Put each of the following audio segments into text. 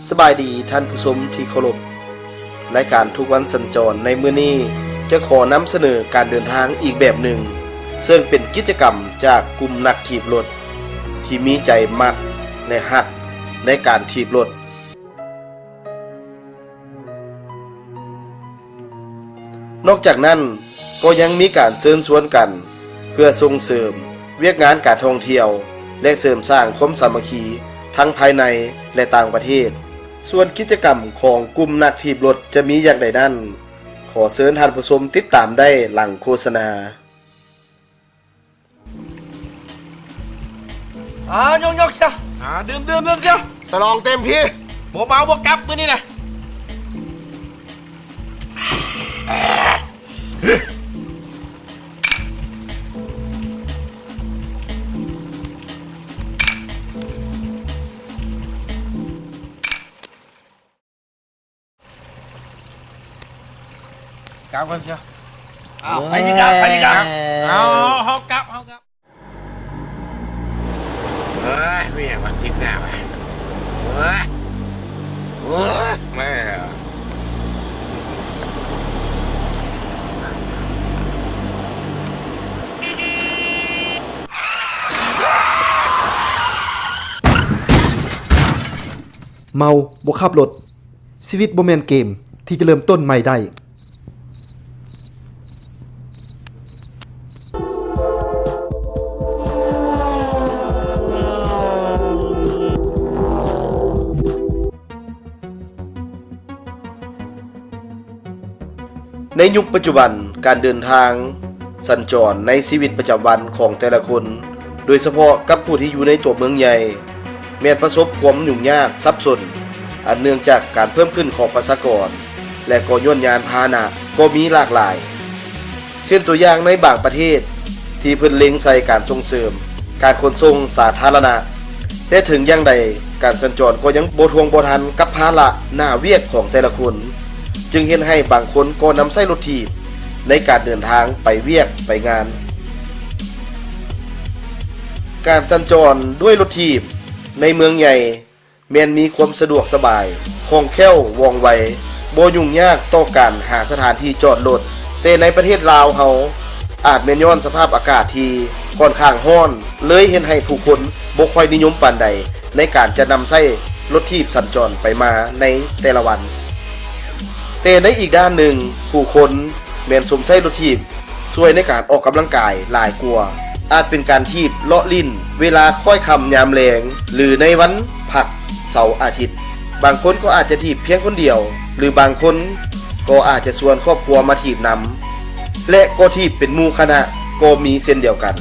ສະບາຍດີທ່ານຜູ້ຊົມທີ່ເຄົາລົບ. ລາຍການທຸກວັນສັນຈອນໃນມື້ນີ້ ຈະຂໍນຳສະເໜີການເດີນທາງອີກແບບໜຶ່ງ, ເຊິ່ງເປັນກິດຈະກຳຈາກກຸ່ມນັກຖີບລົດ ທີ່ມີໃຈມັກ ແລະ ຮັກໃນການຖີບລົດ. ນອກຈາກນັ້ນ ກໍຍັງມີການເຊີນຊວນກັນ ເພື່ອສົ່ງເສີມວຽກງານການທ່ອງທ່ຽວ ແລະ ເສີມສ້າງຄວາມສາມັກຄີທັງພາຍໃນ ແລະ ຕ່າງປະເທດ. ສ່ວນກິດຈະກຳຂອງກຸ່ມນັກຖີບລົດຈະມີຢ່າງໃດນັ້ນ, ຂໍເຊີນທ່ານຜູ້ຊົມຕິດຕາມໄດ້ຫຼັງໂຄສະນາ. ອ່າ ຍົກໆຊະ ອ່າ ດື່ມໆຊະ ສະຫຼອງເຕັມທີ່ ບໍ່ເມົາບໍ່ກັບມື້ນີ້ນະ. ກັບກ່ອນເຊຍ. ອ້າວ ໄປຊິກັບ ໄປຊິກັບ. ເອົາ ເຮົາກັບ ເຮົາກັບ. ເອີຍ ມີຫຍັງມາຕິດໜ້າວະ. ໂອ້ຍ ໂອ້ຍ ແມ່. ເມົາບໍ່ຂັບລົດ, ຊີວິດບໍ່ແມ່ນເກມທີ່ຈະເລີ່ມຕົ້ນໃໝ່ໄດ້. ໃນຍຸກປັດຈຸບັນ, ການເດີນທາງສັນຈອນໃນຊີວິດປະຈຳວັນຂອງແຕ່ລະຄົນ, ໂດຍສະເພາະກັບຜູ້ທີ່ຢູ່ໃນຕົວເມືອງໃຫຍ່, ແມ່ນປະສົບຄວາມຫຍຸ້ງຍາກສັບສົນ, ອັນເນື່ອງຈາກການເພີ່ມຂຶ້ນຂອງປະຊາກອນ ແລະ ກໍຍ້ອນຍານພາຫະນະກໍມີຫຼາກຫຼາຍ. ເຊັ່ນຕົວຢ່າງໃນບາງປະເທດທີ່ເພິ່ນເລັງໃສ່ການສົ່ງເສີມການຂົນສົ່ງສາທາລະນະ, ແຕ່ເຖິງຢ່າງໃດການສັນຈອນກໍຍັງບໍ່ທ່ວງບໍ່ທັນກັບພາລະໜ້າວຽກຂອງແຕ່ລະຄົນ, ຈຶ່ງເຮັດໃຫ້ບາງຄົນກໍນຳໃຊ້ລົດຖີບໃນການເດີນທາງໄປວຽກໄປງານ. ການສັນຈອນດ້ວຍລົດຖີບໃນເມືອງໃຫຍ່ ແມ່ນມີຄວາມສະດວກສະບາຍ, ຄ່ອງແຄ້ວ, ວ່ອງໄວ, ບໍ່ຫຍຸ້ງຍາກຕໍ່ການຫາສະຖານທີ່ຈອດລົດ, ແຕ່ໃນປະເທດລາວເຮົາ ອາດແມ່ນຍ້ອນສະພາບອາກາດທີ່ຂ້ອນຂ້າງຮ້ອນ, ເລີຍເຮັດໃຫ້ຜູ້ຄົນບໍ່ຄ່ອຍນິຍົມປານໃດໃນການຈະນຳໃຊ້ລົດຖີບສັນຈອນໄປມາໃນແຕ່ລະວັນ. ແຕ່ໃນອີກດ້ານໜຶ່ງ, ຜູ້ຄົນແມ່ນຊົມໃຊ້ລົດຖີບ ຊ່ວຍໃນການອອກກຳລັງກາຍຫຼາຍກວ່າ, ອາດເປັນການຖີບເລາະຫຼິ້ນເວລາຄ້ອຍຄ່ຳຍາມແລງ ຫຼື ໃນວັນພັກເສົາອາທິດ. ບາງຄົນກໍອາດຈະຖີບພຽງຄົນດຽວ ຫຼື ບາງຄົນກໍອາດຈະຊວນຄອບຄົວມາຖີບນຳ ແລະ ກໍຖີບເປັນໝູ່ຄະນະກໍມີເຊັ່ນດຽວກັນ.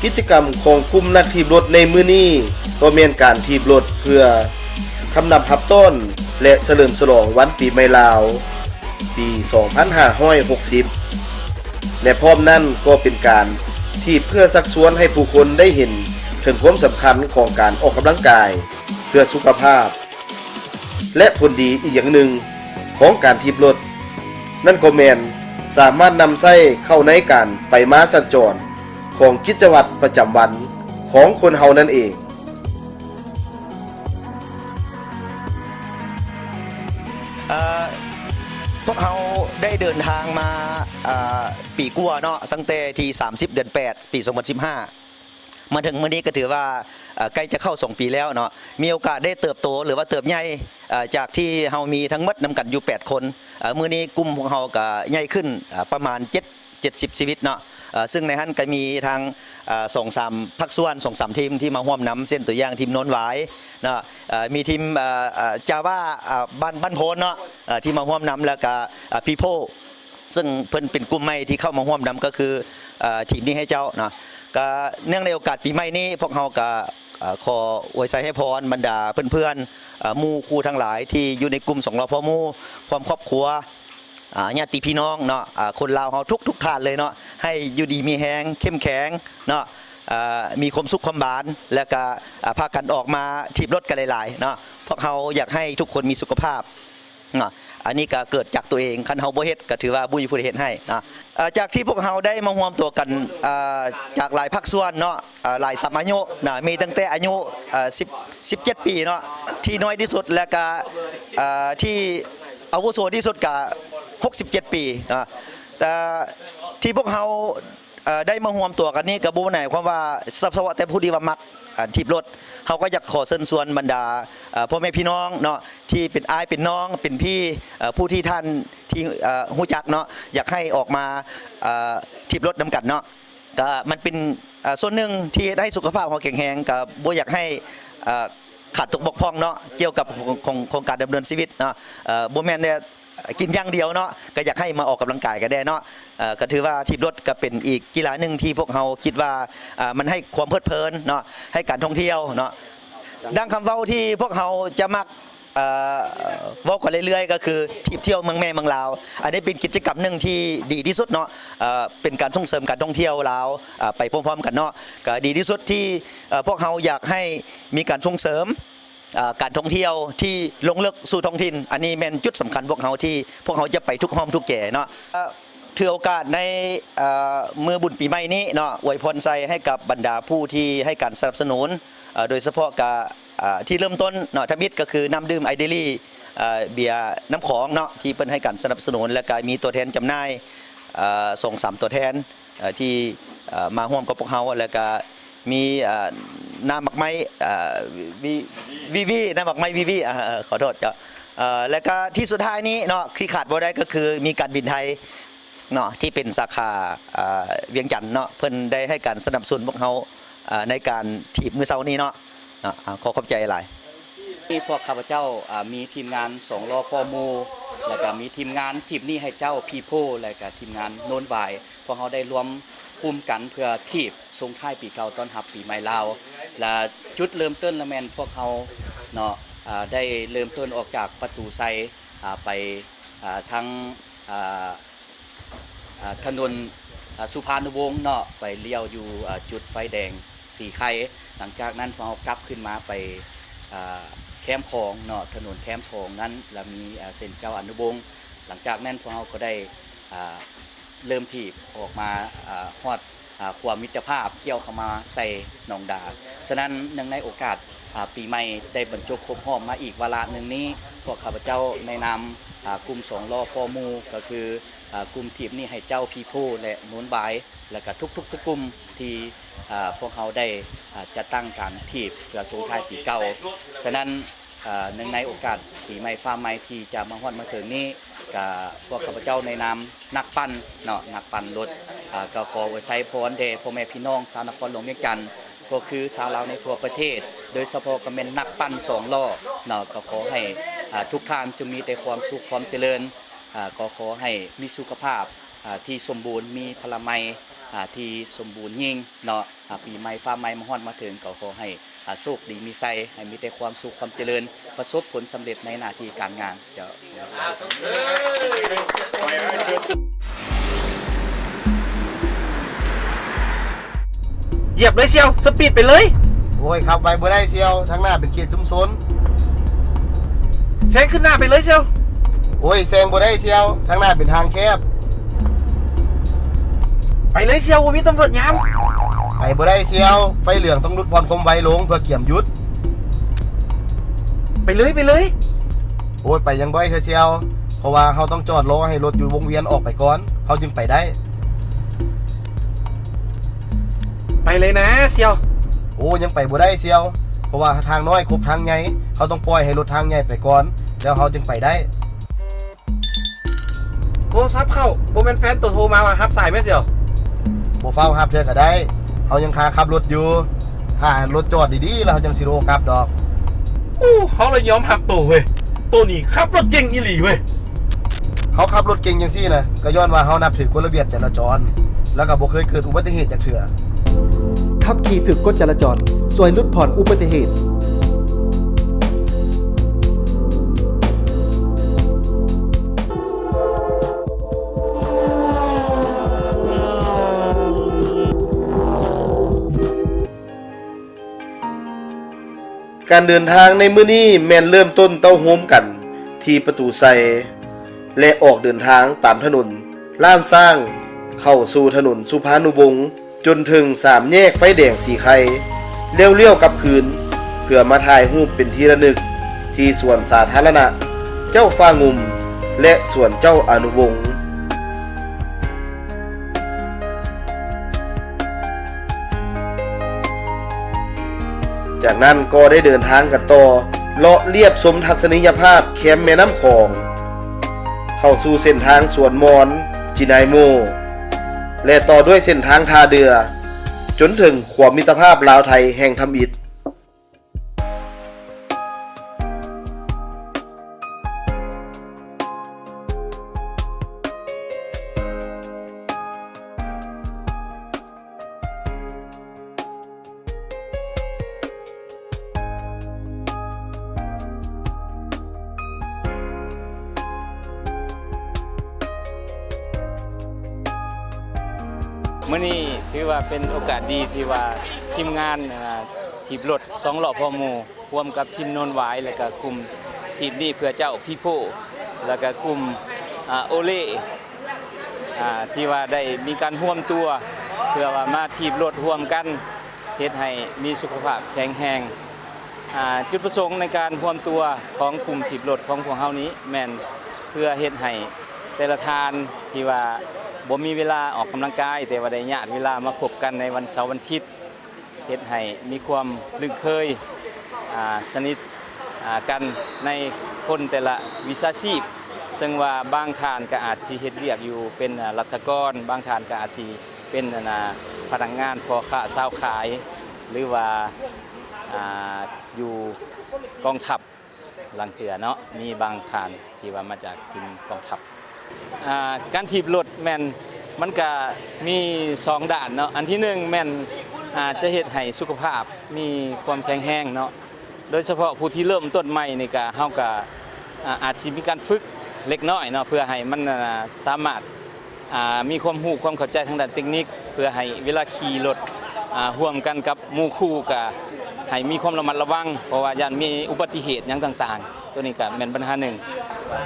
ກິດຈະກຳຂອງກຸ່ມນັກຖີບລົດໃນມື້ນີ້ ກໍແມ່ນການຖີບລົດເພື່ອຄຳນັບຮັບຕ້ອນ ແລະ ສະເຫຼີມສະຫຼອງວັນປີໃໝ່ລາວ ປີສອງພັນຫ້າຮ້ອຍຫົກສິບ ແລະ ພ້ອມນັ້ນກໍເປັນການຖີບເພື່ອຊັກຊວນໃຫ້ຜູ້ຄົນໄດ້ເຫັນເຖິງຄວາມສຳຄັນຂອງການອອກກຳລັງກາຍເພື່ອສຸຂະພາບ. ແລະ ຜົນດີອີກຢ່າງໜຶ່ງຂອງການຖີບລົດນັ້ນກໍແມ່ນສາມາດນຳໃຊ້ເຂົ້າໃນການໄປມາສັນຈອນຂອງກິດຈະວັດປະຈຳວັນຂອງຄົນເຮົານັ້ນເອງ. ເອີ ພວກເຮົາໄດ້ເດີນທາງມາ ເອີ ປີກວ່າເນາະ, ຕັ້ງແຕ່ທີສາມສິບ ເດືອນແປດ ປີສອງພັນສິບຫ້າ ມາເຖິງມື້ນີ້ກໍຖືວ່າ ເອີ ໃກ້ຈະເຂົ້າສອງປີແລ້ວເນາະ, ມີໂອກາດໄດ້ເຕີບໂຕ ຫຼືວ່າເຕີບໃຫຍ່ ເອີ ຈາກທີ່ເຮົາມີທັງໝົດນຳກັນຢູ່ແປດຄົນ, ເອີ ມື້ນີ້ກຸ່ມພວກເຮົາກໍໃຫຍ່ຂຶ້ນ ເອີ ປະມານເຈັດ ເຈັດສິບຊີວິດເນາະ. ເຊິ່ງໃນຫັ້ນກໍມີທັງ ເອີ່ ສອງສາມພາກສ່ວນ ສອງສາມທີມທີ່ມາຮ່ວມນຳ ເຊັ່ນຕົວຢ່າງທີມໂນນຫວາຍເນາະ ເອີ່ ມີທີມ ເອີ່ ເອີ່ ຈາວາ ເອີ່ ບ້ານ ບ້ານໂພນເນາະ ເອີ່ ທີ່ມາຮ່ວມນຳ ແລ້ວກະ ເອີ່ People ເຊິ່ງເພິ່ນເປັນກຸ່ມໃໝ່ທີ່ເຂົ້າມາຮ່ວມນຳ ກໍຄື ເອີ່ ທີມນີ້ໃຫ້ເຈົ້າເນາະ. ກະເນື່ອງໃນໂອກາດປີໃໝ່ນີ້ ພວກເຮົາກະ ເອີ່ ຂໍອວຍໄຊໃຫ້ພອນບັນດາເພື່ອນໆ ເອີ່ ໝູ່ຄູ່ທັງຫຼາຍທີ່ຢູ່ໃນກຸ່ມສອງລໍ້ພໍ່ໝູ່ ພ້ອມຄອບຄົວ ອາ ຍາດຕິພີ່ນ້ອງເນາະ ອາ ຄົນລາວເຮົາທຸກໆທ່ານເລີຍເນາະ ໃຫ້ຢູ່ດີມີແຮງ ເຂັ້ມແຂງເນາະ ອາ ມີຄວາມສຸກຄວາມບານ ແລ້ວກະ ອາ ພາກັນອອກມາຖີບລົດກັນຫຼາຍໆເນາະ. ພວກເຮົາຢາກໃຫ້ທຸກຄົນມີສຸຂະພາບເນາະ ອັນນີ້ກະເກີດຈາກຕົວເອງ ຄັນເຮົາບໍ່ເຮັດກະຖືວ່າບໍ່ມີຜູ້ໃດເຮັດໃຫ້ເນາະ. ອາ ຈາກທີ່ພວກເຮົາໄດ້ມາຮວມຕົວກັນ ອາ ຈາກຫຼາຍພາກສ່ວນເນາະ ອາ ຫຼາຍສ່ຳອາຍຸນະ ມີຕັ້ງແຕ່ອາຍຸ ອາ ສິບ ສິບເຈັດປີເນາະ ທີ່ນ້ອຍທີ່ສຸດ ແລະກະ ອາ ທີ່ອາວຸໂສທີ່ສຸດກະຫົກສິບເຈັດປີເນາະ. ແຕ່ທີ່ພວກເຮົາ ເອີ່ ໄດ້ມາຮວມຕົວກັນນີ້ ກະບໍ່ໄດ້ໝາຍຄວາມວ່າສະເພາະແຕ່ຜູ້ທີ່ວ່າມັກ ອາ ຖີບລົດ ເຮົາກໍຢາກຂໍເຊີນຊວນບັນດາ ເອີ່ ພໍ່ແມ່ພີ່ນ້ອງເນາະ ທີ່ເປັນອ້າຍເປັນນ້ອງ ເປັນພີ່ ເອີ່ ຜູ້ທີ່ທ່ານທີ່ ເອີ່ ຮູ້ຈັກເນາະ ຢາກໃຫ້ອອກມາ ເອີ່ ຖີບລົດນຳກັນເນາະ. ກະມັນເປັນ ເອີ່ ສ່ວນໜຶ່ງທີ່ເຮັດໃຫ້ສຸຂະພາບເຮົາແຂງແຮງ ກະບໍ່ຢາກໃຫ້ ເອີ່ ຂາດຕົກບົກຜ່ອງເນາະ ກ່ຽວກັບຂອງ ຂອງ ຂອງການດຳເນີນຊີວິດເນາະ ເອີ່ ບໍ່ແມ່ນແຕ່ກິນຢ່າງດຽວເນາະ ກະຢາກໃຫ້ມາອອກກຳລັງກາຍກັນແດ່ເນາະ. ເອີ່ ກະຖືວ່າຖີບລົດກະເປັນອີກກິລາໜຶ່ງທີ່ພວກເຮົາຄິດວ່າ ເອີ່ ມັນໃຫ້ຄວາມເພີດເພີນເນາະ ໃຫ້ການທ່ອງທ່ຽວເນາະ. ດັ່ງຄຳເວົ້າທີ່ພວກເຮົາຈະມັກ ເອີ່ ເວົ້າກັນເລື້ອຍໆ ກໍຄືຖີບທ່ຽວເມືອງແມ່ເມືອງລາວ ອັນນີ້ເປັນກິດຈະກຳໜຶ່ງທີ່ດີທີ່ສຸດເນາະ ເອີ່ ເປັນການສົ່ງເສີມການທ່ອງທ່ຽວລາວ ເອີ່ ໄປພ້ອມໆກັນເນາະ. ກະດີທີ່ສຸດທີ່ ເອີ່ ພວກເຮົາຢາກໃຫ້ມີການສົ່ງເສີມ ເອີ່ ການທ່ອງທ່ຽວທີ່ລົງເລິກສູ່ທ້ອງຖິ່ນ ອັນນີ້ແມ່ນຈຸດສຳຄັນພວກເຮົາ ທີ່ພວກເຮົາຈະໄປທຸກຮ່ອມທຸກແຈເນາະ. ເອີ່ ຖືໂອກາດໃນ ເອີ່ ມື້ບຸນປີໃໝ່ນີ້ເນາະ ອວຍພອນໄຊໃຫ້ກັບບັນດາຜູ້ທີ່ໃຫ້ການສະໜັບສະໜູນ ເອີ່ ໂດຍສະເພາະກະ ເອີ່ ທີ່ເລີ່ມຕົ້ນເນາະ ທຳອິດກໍຄືນ້ຳດື່ມໄອເດລີ ເອີ່ ເບຍນ້ຳຂອງເນາະ ທີ່ເພິ່ນໃຫ້ການສະໜັບສະໜູນ ແລ້ວກະມີຕົວແທນຈຳໜ່າຍ ເອີ່ ສອງສາມຕົວແທນ ເອີ່ ທີ່ ເອີ່ ມາຮ່ວມກັບພວກເຮົາ ແລ້ວກະມີ ເອີ່ ນ້ຳໝາກໄມ້ ເອີ່ ວີ ວີ ນ້ຳໝາກໄມ້ວີວີ ເອີ່ ຂໍໂທດເຈົ້າ ເອີ່ ແລ້ວກະທີ່ສຸດທ້າຍນີ້ເນາະ ທີ່ຂາດບໍ່ໄດ້ກໍຄືມີການບິນໄທເນາະ ທີ່ເປັນສາຂາ ເອີ່ ວຽງຈັນເນາະ ເພິ່ນໄດ້ໃຫ້ການສະໜັບສະໜູນພວກເຮົາ ເອີ່ ໃນການຖີບມື້ເຊົ້ານີ້ເນາະ ເນາະ ອາ ຂໍຂອບໃຈຫຼາຍ. ນີ້ພວກຂ້າພະເຈົ້າ ອາ ມີທີມງານສອງລໍ້ພໍ່ໝູ່ ແລ້ວກະມີທີມງານຖີບນີ້ໃຫ້ເຈົ້າ People ແລ້ວກະທີມງານໂນນຫວາຍ ພວກເຮົາໄດ້ລວມກຸ່ມກັນເພື່ອຖີບສົ່ງທ້າຍປີເກົ່າຕ້ອນຮັບປີໃໝ່ລາວ ແລະ ຈຸດເລີ່ມຕົ້ນລະແມ່ນພວກເຮົາເນາະ ອາ ໄດ້ເລີ່ມຕົ້ນອອກຈາກປະຕູໄຊ ອາ ໄປ ອາ ທາງ ອາ ອາ ຖະໜົນ ອາ ສຸພານຸວົງເນາະ ໄປລ້ຽວຢູ່ ອາ ຈຸດໄຟແດງສີໄຄ. ຫຼັງຈາກນັ້ນພວກເຮົາກັບຂຶ້ນມາໄປ ອາ ແຄມຂອງເນາະ ຖະໜົນແຄມຂອງນັ້ນ ລະມີ ອາ ເສັ້ນເຈົ້າອະນຸວົງ. ຫຼັງຈາກນັ້ນພວກເຮົາກໍໄດ້ ອາ ເລີ່ມຖີບອອກມາ ອາ ຮອດ ອາ ຂົວມິດຕະພາບ ກ່ຽວເຂົ້າມາໃສ່ໜອງດາ. ສະນັ້ນ ເນື່ອງໃນໂອກາດ ອາ ປີໃໝ່ໄດ້ບັນຈົບຄົບຮອບມາອີກວາລະໜຶ່ງນີ້ ພວກຂ້າພະເຈົ້າໃນນາມ ອາ ກຸ່ມສອງລໍ້ພໍ່ໝູ່ ກໍຄື ອາ ກຸ່ມຖີບນີ້ໃຫ້ເຈົ້າ People ແລະ ໂນນຫວາຍ ແລະກະທຸກໆທຸກກຸ່ມທີ່ ອາ ພວກເຮົາໄດ້ ອາ ຈັດຕັ້ງການຖີບເພື່ອສົ່ງທ້າຍປີເກົ່າ. ສະນັ້ນ ອາ ເນື່ອງໃນໂອກາດປີໃໝ່ຟ້າໃໝ່ທີ່ຈະມາຮອດມາເຖິງນີ້ ກະພວກຂ້າພະເຈົ້າໃນນາມນັກປັ່ນເນາະ ນັກປັ່ນລົດ ອາ ກໍຂໍອວຍໄຊພອນແດ່ພໍ່ແມ່ພີ່ນ້ອງຊາວນະຄອນຫຼວງວຽງຈັນ ກໍຄືຊາວລາວໃນທົ່ວປະເທດ ໂດຍສະເພາະກໍແມ່ນນັກປັ່ນສອງລໍ້ເນາະ ກໍຂໍໃຫ້ ອາ ທຸກທ່ານຈົ່ງມີແຕ່ຄວາມສຸກຄວາມຈະເລີນ ອາ ກໍຂໍໃຫ້ມີສຸຂະພາບ ອາ ທີ່ສົມບູນ ມີພະລະໄມ ອາ ທີ່ສົມບູນຍິ່ງເນາະ ອາ ປີໃໝ່ຟ້າໃໝ່ມາຮອດມາເຖິງ ກໍຂໍໃຫ້ ອາ ໂຊກດີມີໄຊ ໃຫ້ມີແຕ່ຄວາມສຸກຄວາມຈະເລີນ ປະສົບຜົນສຳເລັດໃນໜ້າທີ່ການງານ. ເຈົ້າ ຢຽບເລີຍສ່ຽວ ສະປີດໄປເລີຍ. ໂອ້ຍ ຂັບໄວບໍ່ໄດ້ສ່ຽວ ທາງໜ້າເປັນເຂດຊຸມຊົນ. ແຊງຂຶ້ນໜ້າໄປເລີຍສ່ຽວ. ໂອ້ຍ ແຊງບໍ່ໄດ້ສ່ຽວ ທາງໜ້າເປັນທາງແຄບ. ໄປເລີຍສ່ຽວ ບໍ່ມີຕຳຫຼວດຍາມ. ໄປບໍ່ໄດ້ສ່ຽວ ໄຟເຫຼືອງຕ້ອງຫຼຸດຜ່ອນຄວາມໄວລົງເພື່ອກຽມຢຸດ. ໄປເລີຍ ໄປເລີຍ. ໂອ້ຍ ໄປຍັງບໍ່ໄດ້ເທື່ອສ່ຽວ ເພາະວ່າເຮົາຕ້ອງຈອດລໍໃຫ້ລົດຢູ່ວົງວຽນອອກໄປກ່ອນ ເຮົາຈຶ່ງໄປໄດ້. ໄປເລີຍນະສ່ຽວ. ໂອ້ ຍັງໄປບໍ່ໄດ້ສ່ຽວ ເພາະວ່າທາງນ້ອຍຄົບທາງໃຫຍ່ ເຮົາຕ້ອງປ່ອຍໃຫ້ລົດທາງໃຫຍ່ໄປກ່ອນ ແລ້ວເຮົາຈຶ່ງໄປໄດ້. ໂທລະສັບເຂົ້າ ບໍ່ແມ່ນແຟນໂຕໂທມາວ່າ ຮັບສາຍແມ່ນສ່ຽວ. ບໍ່ຟ້າວຮັບເທື່ອກໍໄດ້, ເຮົາຍັງຄາຂັບລົດຢູ່. ຖ້າລົດຈອດດີໆ ແລ້ວເຮົາຈັ່ງຊິໂທກັບດອກ. ໂອ້ ເຮົາລະຍອມຮັບໂຕເວີຍ, ໂຕນີ້ຂັບລົດເກັ່ງອີ່ຫຼີເວີຍ. ເຮົາຂັບລົດເກັ່ງຈັ່ງຊີ້ນະ ກໍຍ້ອນວ່າເຮົານັບຖືກົດລະບຽບຈະລາຈອນ ແລ້ວກໍບໍ່ເຄີຍເກີດອຸບັດຕິເຫດຈັກເທື່ອ. ຂັບຂີ່ຖືກກົດຈະລາຈອນ ຊ່ວຍຫຼຸດຜ່ອນອຸບັດຕິເຫດ. ການເດີນທາງໃນມື້ນີ້ແມ່ນເລີ່ມຕົ້ນເຕົ້າໂຮມກັນທີ່ປະຕູໄຊ ແລະ ອອກເດີນທາງຕາມຖະໜົນລ້ານຊ້າງ ເຂົ້າສູ່ຖະໜົນສຸພານຸວົງ ຈົນເຖິງສາມແຍກໄຟແດງສີໄຄ ແລ້ວລ້ຽວກັບຄືນ ເພື່ອມາຖ່າຍຮູບເປັນທີ່ລະນຶກທີ່ສວນສາທາລະນະເຈົ້າຟ້າງຸ່ມ ແລະ ສວນເຈົ້າອານຸວົງ. ຈາກນັ້ນກໍໄດ້ເດີນທາງກັນຕໍ່ ເລາະລຽບຊົມທັດສະນີຍະພາບແຄມແມ່ນ້ຳຂອງ ເຂົ້າສູ່ເສັ້ນທາງສວນມອນ, ຈີນາຍໂມ ແລະ ຕໍ່ດ້ວຍເສັ້ນທາງທ່າເດື່ອ ຈົນເຖິງຂົວມິດຕະພາບລາວໄທແຫ່ງທຳອິດ. ມື້ນີ້ຖືວ່າເປັນໂອກາດດີທີ່ວ່າທີມງານ ອ່າ ຖີບລົດສອງລໍ້ພໍ່ໝູ່ ຮ່ວມກັບທີມໂນນຫວາຍ ແລະກະກຸ່ມທີມນີ້ເພື່ອເຈົ້າ People ແລະກະກຸ່ມ ອ່າ ໂອເລ ອ່າ ທີ່ວ່າໄດ້ມີການຮວມຕົວ ເພື່ອວ່າມາຖີບລົດຮ່ວມກັນ ເຮັດໃຫ້ມີສຸຂະພາບແຂງແຮງ. ອ່າ ຈຸດປະສົງໃນການຮວມຕົວຂອງກຸ່ມຖີບລົດຂອງພວກເຮົານີ້ ແມ່ນເພື່ອເຮັດໃຫ້ແຕ່ລະທ່ານທີ່ວ່າບໍ່ມີເວລາອອກກຳລັງກາຍ ແຕ່ວ່າໄດ້ຍາດເວລາມາພົບກັນໃນວັນເສົາວັນທິດ ເຮັດໃຫ້ມີຄວາມລຶ້ງເຄີຍ ອ່າ ສະໜິດ ອ່າ ກັນໃນຄົນແຕ່ລະວິຊາຊີບ, ເຊິ່ງວ່າບາງທ່ານກໍອາດຊິເຮັດວຽກຢູ່ເປັນ ອ່າ ລັດຖະກອນ, ບາງທ່ານກໍອາດຊິເປັນ ອັນນ່າ ພະນັກງານ, ພໍ່ຄ້າ, ຊາວຂາຍ ຫຼືວ່າ ອ່າ ຢູ່ກອງທັບ. ລາງເທື່ອເນາະ ມີບາງທ່ານທີ່ວ່າມາຈາກທີມກອງທັບ. ອ່າ ການຖີບລົດແມ່ນ ມັນກະມີສອງດ້ານເນາະ, ອັນທີໜຶ່ງແມ່ນ ອ່າ ຈະເຮັດໃຫ້ສຸຂະພາບມີຄວາມແຂງແຮງເນາະ, ໂດຍສະເພາະຜູ້ທີ່ເລີ່ມຕົ້ນໃໝ່ນີ້ກະ ເຮົາກະ ອ່າ ອາດຊິມີການຝຶກເລັກນ້ອຍເນາະ ເພື່ອໃຫ້ມັນ ອ່າ ສາມາດ ອ່າ ມີຄວາມຮູ້ຄວາມເຂົ້າໃຈທາງດ້ານເຕັກນິກ ເພື່ອໃຫ້ເວລາຂີ່ລົດ ອ່າ ຮ່ວມກັນກັບໝູ່ຄູ່ກະໃຫ້ມີຄວາມລະມັດລະວັງ ເພາະວ່າຢ້ານມີອຸບັດຕິເຫດຫຍັງຕ່າງໆ, ໂຕນີ້ກະແມ່ນບັນຫາໜຶ່ງ.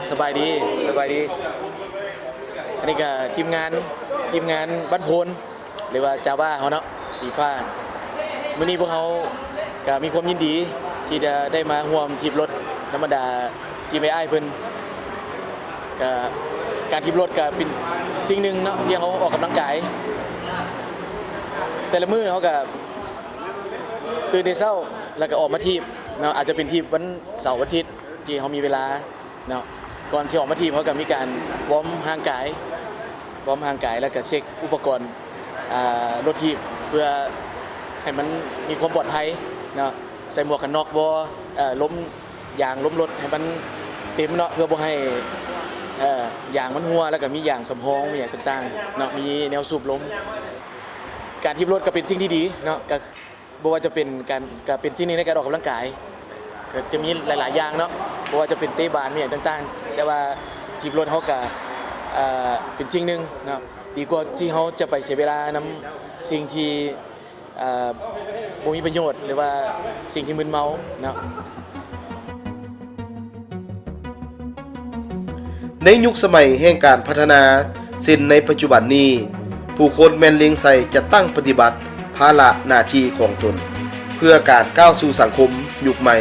ສະບາຍດີ ສະບາຍດີ. ອັນນີ້ກະທີມງານ ທີມງານບ້ານໂພນ ຫຼືວ່າຈາວາເຮົາເນາະ ສີຟ້າ. ມື້ນີ້ພວກເຮົາກະມີຄວາມຍິນດີທີ່ຈະໄດ້ມາຮ່ວມຖີບລົດນຳບັນດາທີມອ້າຍໆເພິ່ນ. ກະ ການຖີບລົດກະເປັນສິ່ງໜຶ່ງເນາະ ທີ່ເຮົາອອກກຳລັງກາຍ. ແຕ່ລະມື້ເຮົາກະຕື່ນແຕ່ເຊົ້າ ແລ້ວກະອອກມາຖີບເນາະ, ອາດຈະເປັນຖີບວັນເສົາວັນທິດທີ່ເຮົາມີເວລາເນາະ. ກ່ອນຊິອອກມາຖີບ ເຮົາກະມີການວອມຮ່າງກາຍ ວອມຮ່າງກາຍ ແລ້ວກະເຊັກອຸປະກອນ ອ່າ ລົດຖີບ ເພື່ອໃຫ້ມັນມີຄວາມປອດໄພເນາະ, ໃສ່ໝວກກັນນັອກບໍ່ ເອີ ລົມ ຢາງລົມລົດໃຫ້ມັນເຕັມເນາະ ເພື່ອບໍ່ໃຫ້ ເອີ ຢາງມັນຮົ່ວ ແລ້ວກະມີຢາງສຳຮອງ ມີຫຍັງຕ່າງໆເນາະ, ມີແນວສູບລົມ. ການຖີບລົດກະເປັນສິ່ງທີ່ດີເນາະ, ກະບໍ່ວ່າຈະເປັນການ ກະເປັນສິ່ງໜຶ່ງໃນການອອກກຳລັງກາຍ, ກະຈະມີຫຼາຍໆຢ່າງເນາະ, ບໍ່ວ່າຈະເປັນເຕະບານ ມີຫຍັງຕ່າງໆ, ແຕ່ວ່າຖີບລົດເຮົາກະ ເອີ ເປັນສິ່ງໜຶ່ງເນາະ ດີກວ່າທີ່ເຮົາຈະໄປເສຍເວລານຳສິ່ງທີ່ ເອີ ບໍ່ມີປະໂຫຍດ ຫຼືວ່າສິ່ງທີ່ມຶນເມົາເນາະ. ໃນຍຸກສະໄໝແຫ່ງການພັດທະນາ ເຊັ່ນໃນປັດຈຸບັນນີ້, ຜູ້ຄົນແມ່ນເລັງໃສ່ຈັດຕັ້ງປະຕິບັດພາລະໜ້າທີ່ຂອງຕົນ ເພື່ອການກ້າວສູ່ສັງຄົມຍຸກໃໝ່.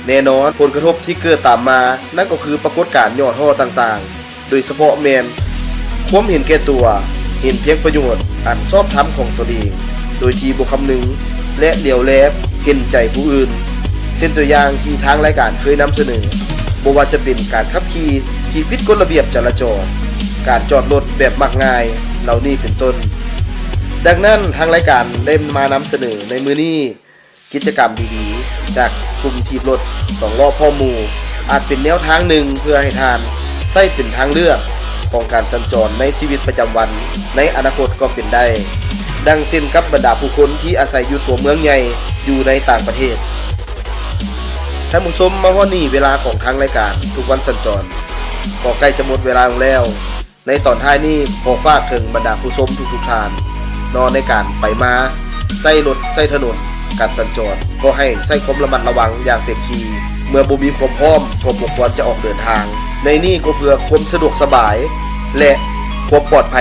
ແນ່ນອນ, ຜົນກະທົບທີ່ເກີດຕາມມາ ນັ້ນກໍຄືປາກົດການຫຍໍ້ທໍ້ຕ່າງໆ. ໂດຍສະເພາະແມ່ນຄວາມເຫັນແກ່ຕົວ, ເຫັນພຽງປະໂຫຍດອັນຊອບທຳຂອງຕົນເອງ ໂດຍທີ່ບໍ່ຄຳນຶງ ແລະ ຫຼຽວແລເຫັນໃຈຜູ້ອື່ນ, ເຊັ່ນຕົວຢ່າງທີ່ທາງລາຍການເຄີຍນຳສະເໜີ, ບໍ່ວ່າຈະເປັນການຂັບຂີ່ທີ່ຜິດກົດລະບຽບຈະລາຈອນ, ການຈອດລົດແບບມັກງ່າຍ ເຫຼົ່ານີ້ເປັນຕົ້ນ. ດັ່ງນັ້ນ ທາງລາຍການໄດ້ມານຳສະເໜີໃນມື້ນີ້ ກິດຈະກຳດີໆ ຈາກກຸ່ມຖີບລົດສອງລໍ້ພ້ອມໝູ່ ອາດເປັນແນວທາງໜຶ່ງເພື່ອໃຫ້ທ່ານໃຊ້ເປັນທາງເລືອກຂອງການສັນຈອນໃນຊີວິດປະຈຳວັນໃນອະນາຄົດກໍເປັນໄດ້, ດັ່ງເຊັ່ນກັບບັນດາຜູ້ຄົນທີ່ອາໄສຢູ່ຕົວເມືອງໃຫຍ່ຢູ່ໃນຕ່າງປະເທດ. ທ່ານຜູ້ຊົມ, ມາຮອດນີ້ເວລາຂອງທາງລາຍການທຸກວັນສັນຈອນກໍໃກ້ຈະໝົດເວລາລົງແລ້ວ. ໃນຕອນທ້າຍນີ້ ຂໍຝາກເຖິງບັນດາຜູ້ຊົມທຸກໆທ່ານເນາະ ໃນການໄປມາ ໃຊ້ລົດໃຊ້ຖະໜົນ ການສັນຈອນ ກໍໃຫ້ໃຊ້ຄວາມລະມັດລະວັງຢ່າງເຕັມທີ່. ເມື່ອບໍ່ມີຄວາມພ້ອມ ກໍບໍ່ຄວນຈະອອກເດີນທາງ. ໃນນີ້ກໍເພື່ອຄວາມສະດວກສະບາຍ ແລະ ຄວາມປອດໄພ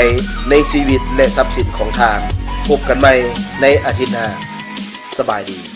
ໃນຊີວິດ ແລະ ຊັບສິນຂອງທ່ານ. ພົບກັນໃໝ່ໃນອາທິດໜ້າ. ສະບາຍດີ.